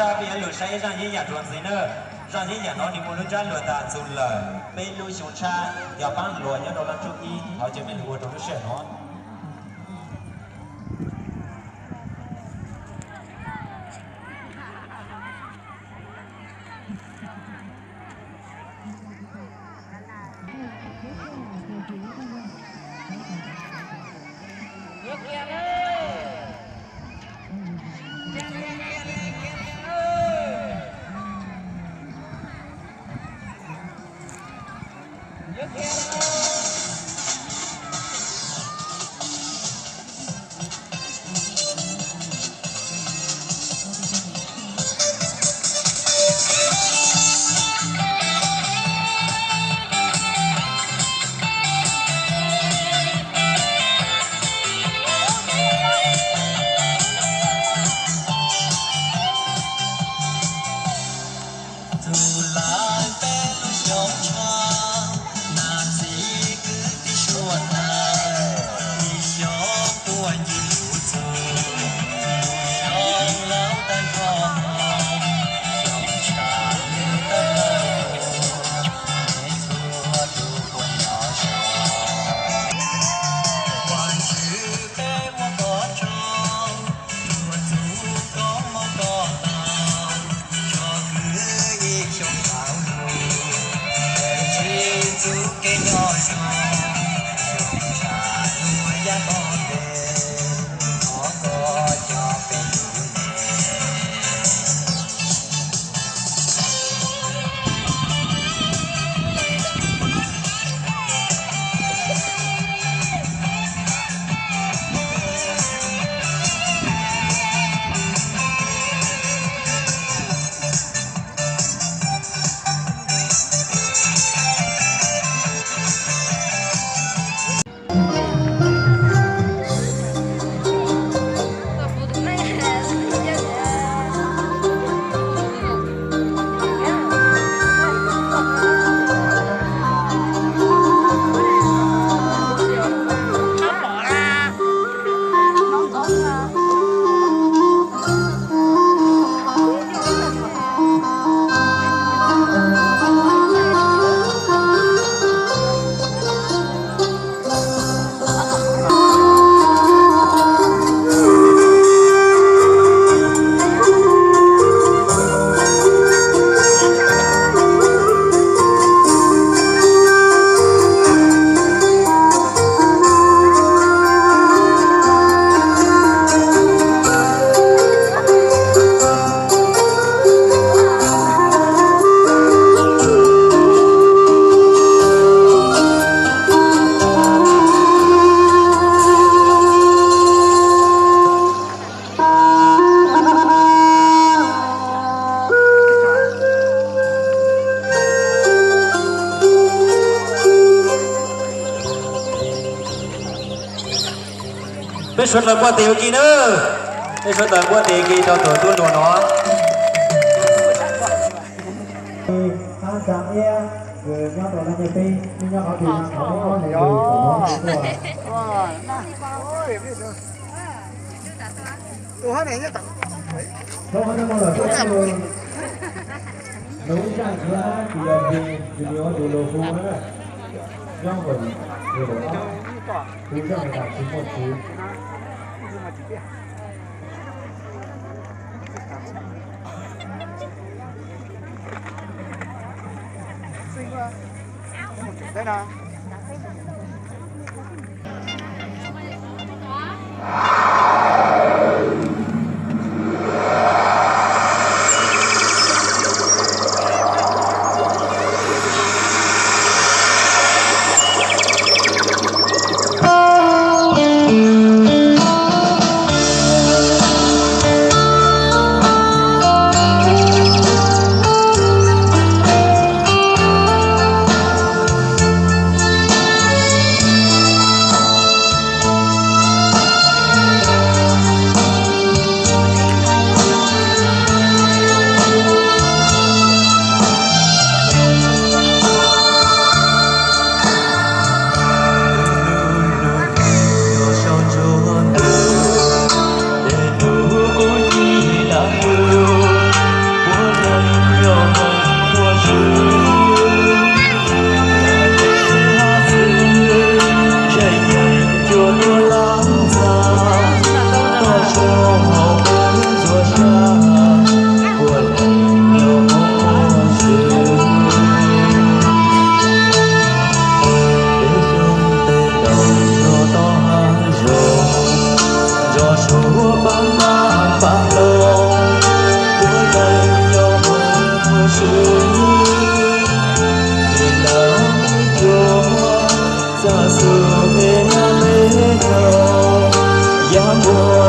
Peb yuav lug saib zaaj yeeb yam dlua ntxiv na. Zaaj yeeb yam no nwg muaj lub ntsab hluas tas txug lawm. Peb lub xyoo tshab yog paab hluas nyob rau lub ntsab ib, thov caw mej lug ua rau lub sij hawm no. Txug lawm peb lub xyoo tshab, nam txiv kwv tij suav dlawg, ib xyoos tuaj ncig lug txug, lub xyoo laub tag nrho mog, xyoo tshab lub tawg tawg, peb txhua tus puas nyob zoo. Vaajtswv peb ua koj tsaug, txhua tus koob moov koj tau, tso kwv ib xyoos tau lug, peb tsi txuj kev nyob zoo, xyoo tshab lub yaj koj tes, thov koj coj peb lug. Peb suav dlawg npuaj tes ua ke nawb. Peb suav dlawg npuaj tes ke rau tug tub hluas no. Hab Tsav Iab, nyob rau laj nyiaj peb, nyob qhov twg no thov peb ob leeg lug tom no tuaj. Tau hab no lawm peb lug, lug ib zaj ntxiv hab tsis yog ntxiv, tsis yog tus lug hu na. Nyob nkaus, hu zaj tas tsis muaj txiv.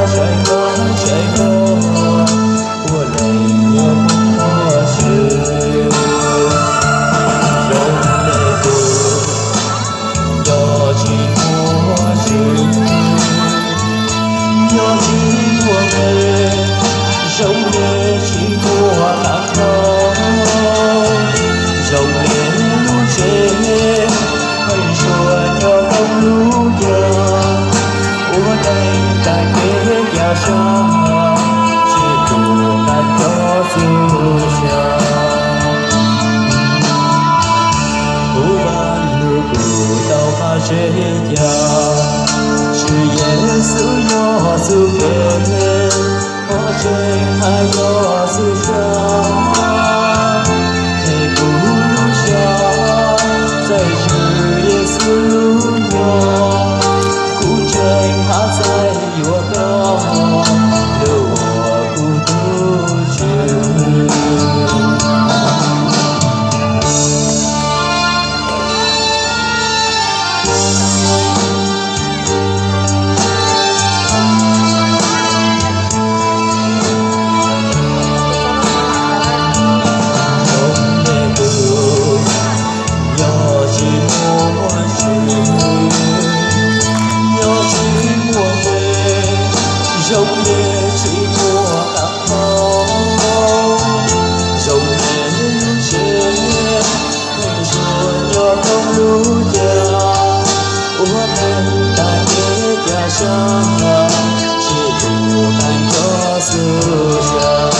Saib koj, saib koj, ua neej nyob muaj tswv. Zoo le tus nyob tsis muaj tswv, nyob tsis muaj nqe, zoo le tsis muaj qab hau, zoo le lub tsev, pheej suav nyob hauv lub yag, ua neej tag kev cas sab, tsis tus qab nyob xwb sab. Kuv vaj lug kuv tau qab tsev cas, Tswv Yexus yog xub kev, qhov tseeb hab yog xwb sab. Them kuv lub sab, txais Tswv Yexus lub nyoog, kuv ntseeg hab txais yuav koj, lub uas kuv tus Tswv. Zoo le tus nyob tsis muaj tswv, nyob tsis muaj nqe, zoo le tsis muaj qab hau, zoo le lub tsev, pheej suav nyob hauv lub yag, ua neej tag kev cas sab, tsis tus qab nyob xwb sab.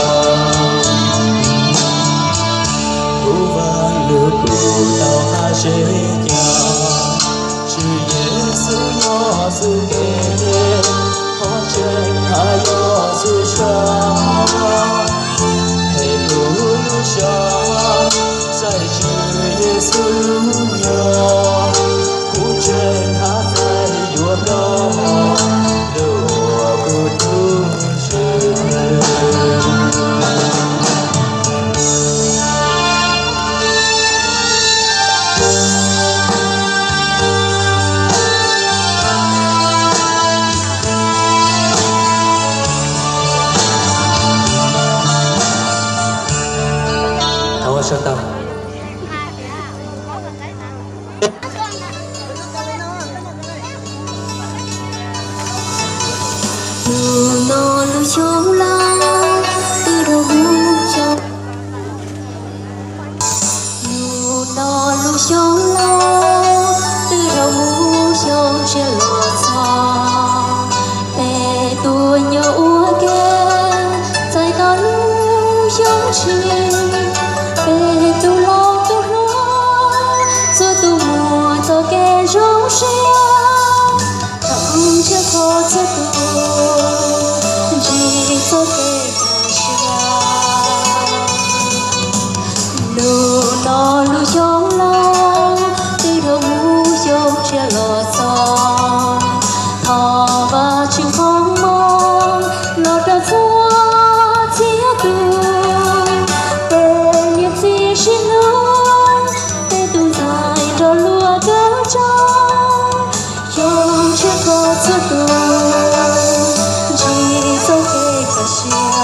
Kuv vaj lug kuv tau qab tsev cas, Tswv Yexus yog xub kev, qhov tseeb hab yog xwb sab. Them kuv lub sab, txais Tswv Yexus lub nyoog, kuv ntseeg hab txais yuav koj, lub uas kuv tus Tswv. Thov ua sau tau. Hnub no lub xyoo laus, twb dhau mus xyoo. Hnub no lub xyoo laus, twb dhau mus xyoo tshiab los txog. Peb tuaj nyob ua ke, txais tau lub xyoo tshiab. Peb tus laus tus hluas, txhua tus muaj txoj kev zoo siab. Thov Koom Tshiab Kho txhua tus ntsib txoj kev kaj siab. Hnub no lub xyoo laus, twb dhau mus xyoo tshiab los txog. Thov Vajtswv foom hmoov los rau txhua txhia tus, peb niam txiv sib hlub, peb tus ntxhais nrog luag kawm ntxov. Xyoo tshiab koj txhua tus ntsib txoj kev kaj siab.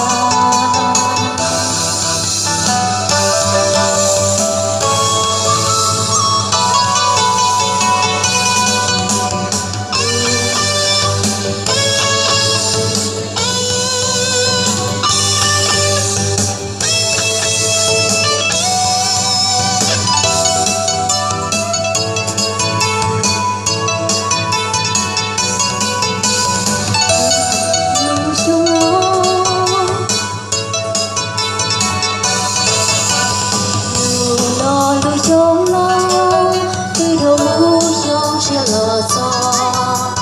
Hnub no lub xyoo laus, twb dhau mus xyoo tshiab los txog.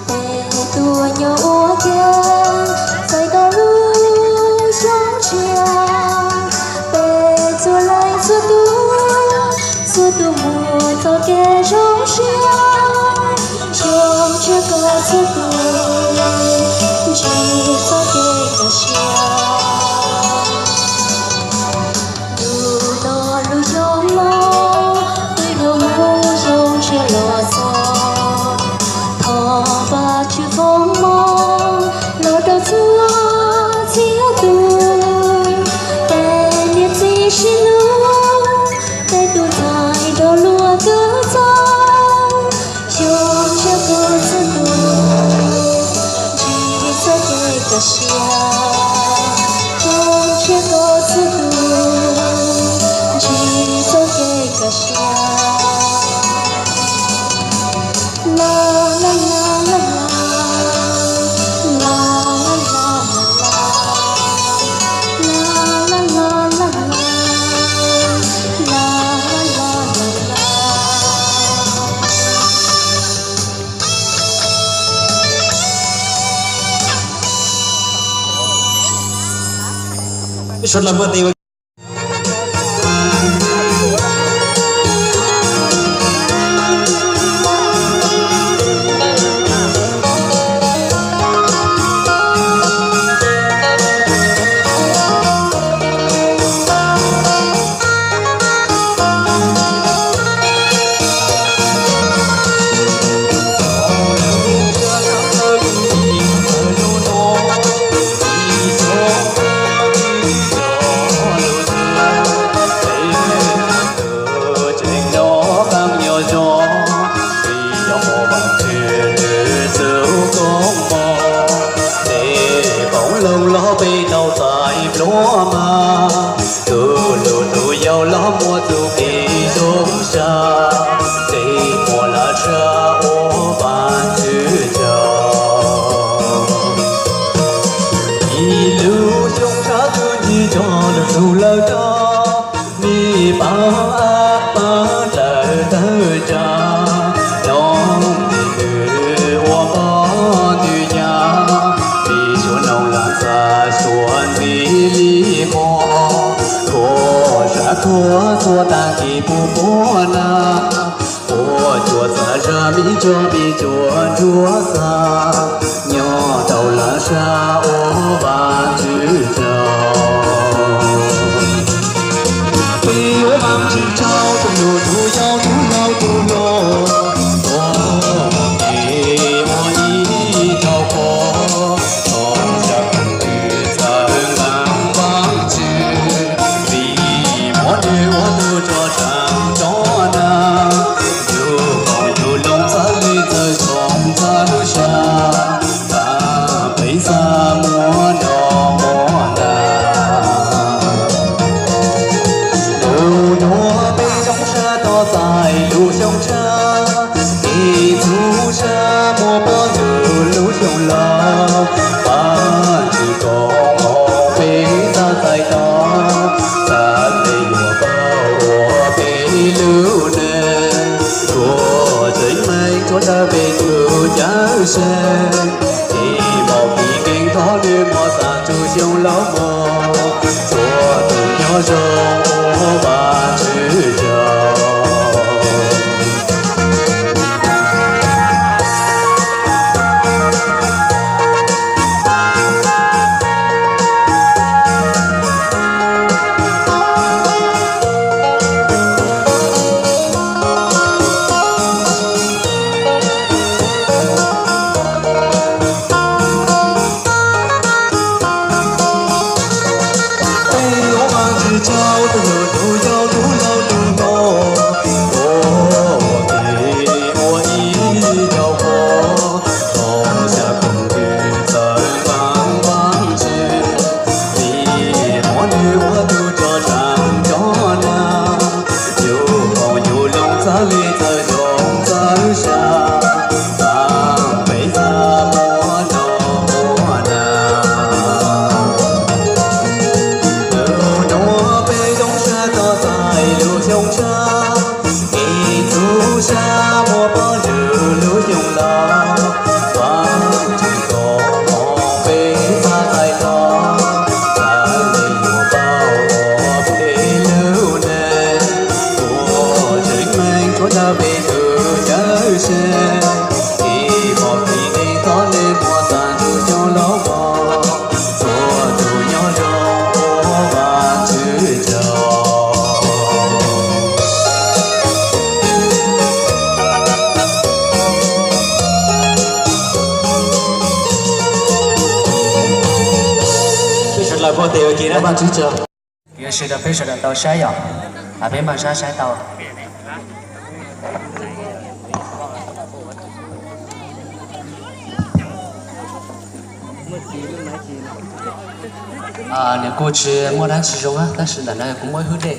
Peb tuaj nyob ua ke, txais tau lub xyoo tshiab. Peb txhua leej txhua tus, txhua tus muaj txoj kev zoo siab. Xyoo tshiab koj txhua tus ntsib txoj kev kaj siab. Hnub no lub xyoo laus, twb dhau mus xyoo tshiab los txog. Thov Vajtswv foom hmoov los Sawv daws muab tes ua ke. Tus lug tus yau los muaj tus kev zoo sab, tes muag lam sab ua Vaajtswv tsaug. Ib lub xyoo sab twb ntsig zog lug tug lawm rov, mej paab ab paab dlawg tawg tsav, noog tes hwm ua pog ntws yam, mej suav noog lam xav suav ntxim li muag, thuav sab thuav txhua taag kis puv puab nag, puab tsuas xav zag mej tso mej tsuas ntsuag xav, nyob tau lam sab ua Vaajtswv tsaug. Peb yuav Vaajtswv tsaug tug lug tug yau tug laug tug hluas, ua ke ua ib thaum qhua, txhua yam kws txawv nqaa Vaajtswv, vim muab nwg ua tug rog tshaaj rov nag, yug koom yug loo txhaj le txawj zoo txhaj lub sab, tag peb xav muab noj muab nag. Lug nuav peb zoo sab tog txais lub xyoo tshab, ib txug sab muaj pog ntug lub xyoo laug, Vaajtswv koom moov peb txhaj txais tau, txhaj le yuav paub ua peb lub neej, kuas tseeb meej tsuav tawm peb tug cawm seej, ib moog kis keej tog le muaj xaam tug xyoo laug moog, txhua tug nyob zoo ua Vaajtswv tsaug. Peb yuav Vaajtswv tsaug tug lug tug yau tug laug tug hluas, ua ke ua ib thaum qhua, txhua yam kws txawv nqaa Vaajtswv, vim muab nwg ua tug rog tshaaj rov nag, yug koom yug loo txhaj le txawj zoo txhaj sab, tag peb xav muab noj muab nag. Lug nuav peb zoo sab tog txais lub xyoo tshab, ib txug sab muaj pog ntug lub xyoo laug, Vaajtswv koom moov peb txhaj txais tau, txhaj le yuav paub ua peb lub neej, kuas tseeb meej tsuav tawm peb tug cawm seej, ib moog kis keej tog le muaj xaam tug xyoo laug moog, txhua tug nyob zoo ua Vaajtswv tsaug. Peb sawv daws muab tes ua ke na. Vaajtswv tsaug. Kuv yuav sw rau peb sawv daws tau saib yom, peb npaj sab saib tau. Nws kuj tsis muaj dab tsi zoo na, tab sis ntawm no kuv muaj ib hwb dej,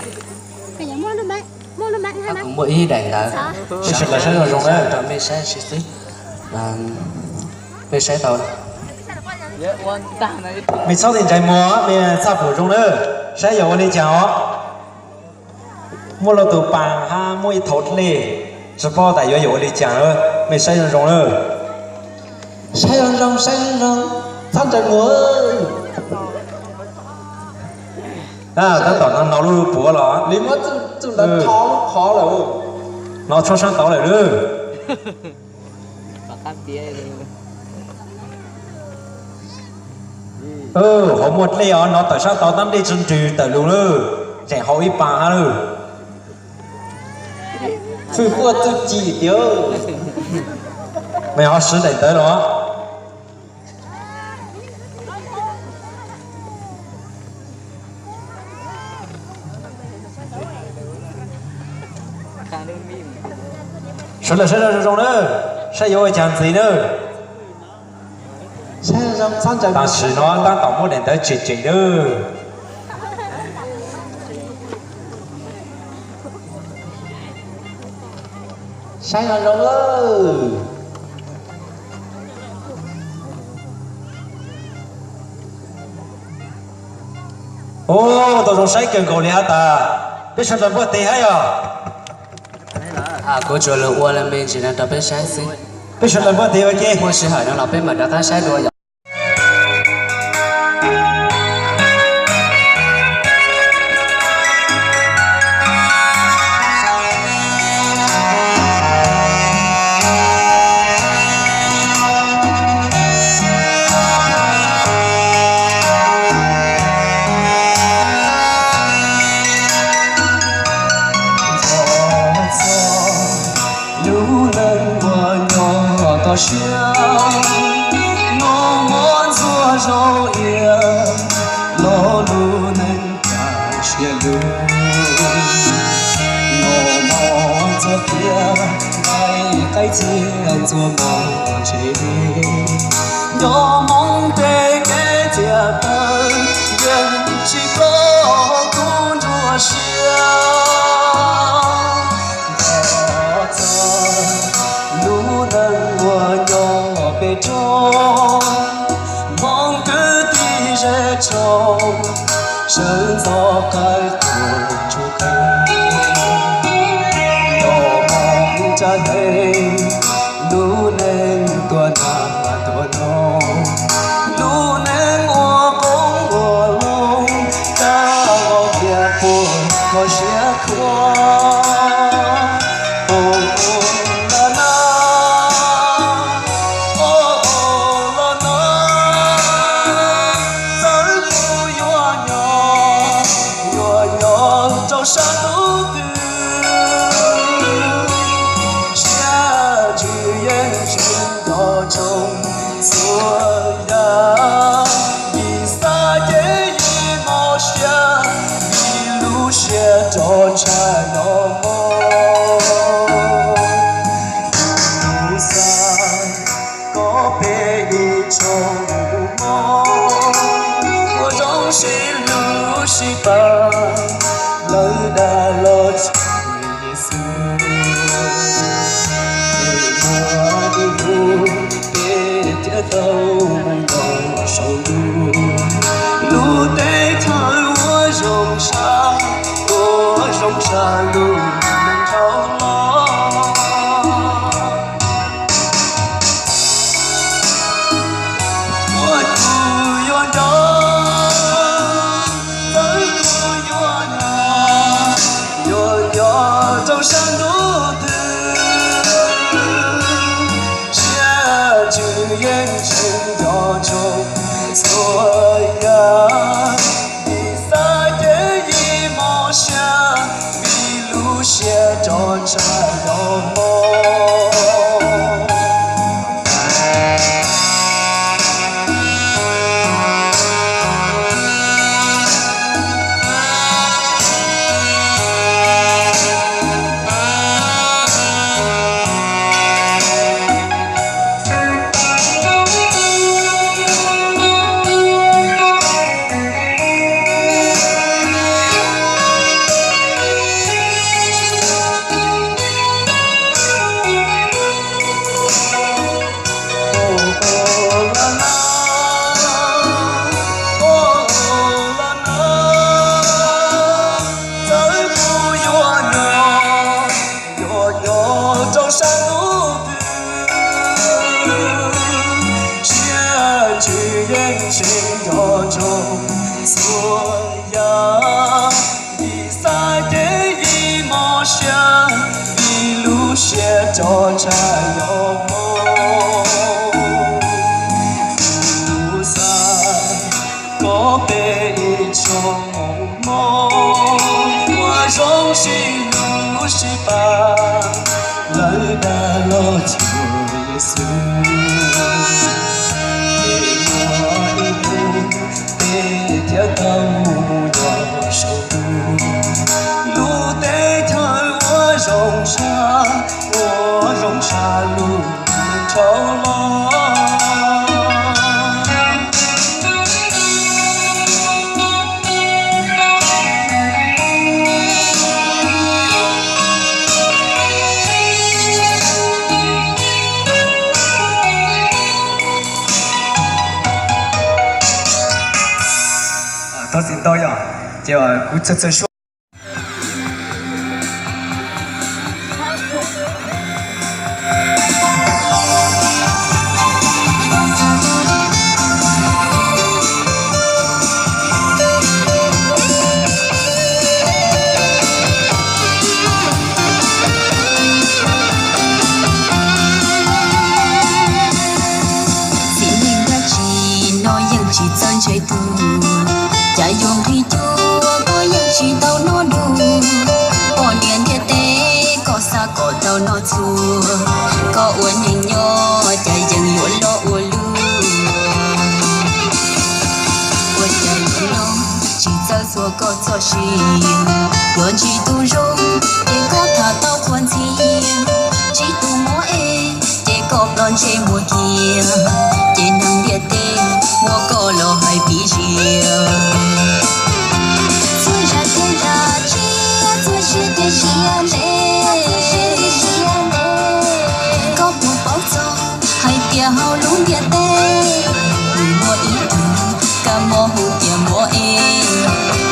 kuv muaj ib daim ntawv, sawv daws saib zoo zoo na, rau mej saib tsis xwb. Mej saib tau, mej txhob ntshai muag, mej txhaj pum zoo na, saib yuav ua li cas os. Muaj luag tus paas hab muaj ib thau dlej, tsis paub tas yuav yuav ua li cas, mej saib zoo zoo na. Saib zoo zoo, saib zoo zoo, txhob ntshai muag. Tab tom no no lub puav los li muab txuj ntawd tho lub qhov lawm, no tso sab tod lawm lawm. Hauv muaj dlej os, no tawm sab tod tab dlej tso nrws tawm lug lawm, tseem hauv ib pas hab lawm. Fwj huaj txuj ci tiag. Mej ho swv daim ntawv los. Sawv daws saib zoo zoo nawb, saib yuav ua cas ntxiv nawb. Tam sim no tab tom muab daim ntawv tsem tsem nawb. Saib zoo zoo. Ub, tau zoo saib kawg nkaus li has tas peb sawv daws npuaj tes hab yog. Kuv tsuas lug ua le me ntsis no rau peb saib xwb. Peb sawv daws npuaj tes ua ke, muaj sij hawm no los peb mam rov qab saib dua yom. Lub neej uas nyob toj siab no muaj ntxuav zaub iab, los lub neej kaj siab lug no muaj ntxuav tiab, nqaij qaib txia ntxuav mos ntse. Nyob Hmoob teb kev txias taw, yeej tsis plob kuv nruab siab. Nto txog lub neej uas nyob pem roob, Hmoob kwv tij zej tshoob, sawv ntxov qawm qus tsuj qe. Nto Hmoob tsa tes, lub neej tuag nag tuag noo, lub neej ua qoob ua loo, kab ua kiag puag kho siab khuav. Ua ua los na, ua ua los na, txawm kuv yuav nyob, yuav nyob rau sab ntuj twg, siab ntsws yeej tsis nco ntsoov txhua yam. Yim xav ces yim mob siab, vim lub siab rog tshaj los mus. Yus lub xav kom peb ib tsoom Hmoob ua zoo sib hlub sib pab, lawv dag los tsis xwb. Tej muaj ib hnub peb thiaj tau mus nyob saum ntuj, lub teb chaws uas zoo tshaj, uas zoo tshaj lub neej dhau los. Ua tus yuav nco, txawm tus yuav nco, yuav nco rau sab ntuj twg, siab ntsws yeej tsis nco ntsoov txhua yam. Yim xav ces yim mob siab, vim lub siab rog tshaj los mus. Txhua yam xwb, es muaj ib hnub peb thiaj tau mus nyob saum ntuj, lub teb chaws uas zoo tshaj, uas zoo tshaj lub nroog los. Thov txim ntau yom, ces kuv txawj txawj suab. Txiv neej dab tsi no yeej tsis txawj ntse tus, cas yuav nqhis cuag koj yeej tsis tau noj dua. Poj niam ntiaj teb koj xav kom tau noj txhua, koj ua neeg nyob cas yeej yuav loj ua luaj. Ua cas yuav nyob tsis txawj txuag koj txoj sia, yuav ntsib tus zoo ces koj tham tau qhuas ntxhias. Ntsib tus mob es ces koj ploj ntsej muag kiag, ces neeg ntiaj teb muab koj los hais piv zias. Txhua zaj tiag zaj tsiab, txhua siab tiag siab ntev. Koj puas paub txog hais tias hauv lub ntiaj teb nws muaj ib tug kab mob hu tias mob es,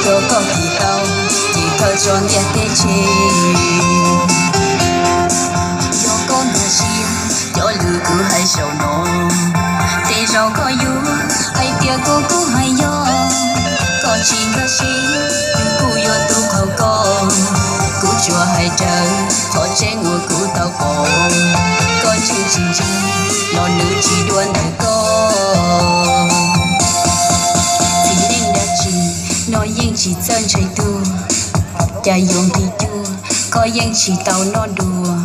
yog koj kis tau ces kawg tso ntiaj teb tseg. Yog koj nkag siab cov lus kuv hais zaum no, tej zaum koj yuav hais tias kuv kuj hais yog. Koj tsis nkag siab, nws kuj yuav tu qhauv koj. Kuv tsuas hais raws qhov tseeb uas kuv tau pom, koj tseem tsis ntseeg los nws tsis dua ntawm koj. Txiv neej dab tsi no yeej tsis txawj ntse tus, cas yuav nqhis cuag koj yeej tsis tau noj dua.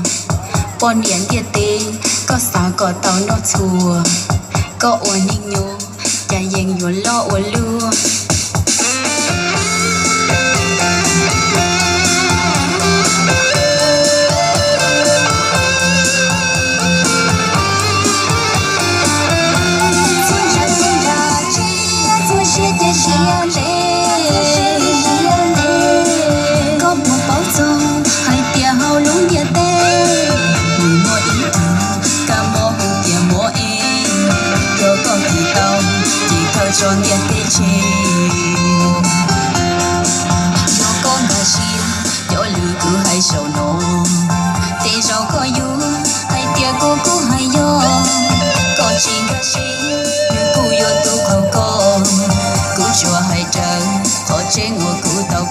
Poj niam ntiaj teb koj xav kom tau noj txhua, koj ua neeg nyob cas yeej yuav loj ua luaj. Txhua zaj tiag zaj tsiab, txhua siab tiag siab ntev. Koj puas paub txog hais tias hauv lub ntiaj teb nws muaj ib tug kab mob hu tias mob es, yog koj kis tau ces kawg tso ntiaj teb tseg. Yog koj nkag siab cov lus kuv hais zaum no, tej zaum koj yuav hais tias kuv kuj hais yog. Koj tsis nkag siab, nws kuj yuav tu qhauv koj. Kuv tsuas hais raws qhov tseeb uas kuv tau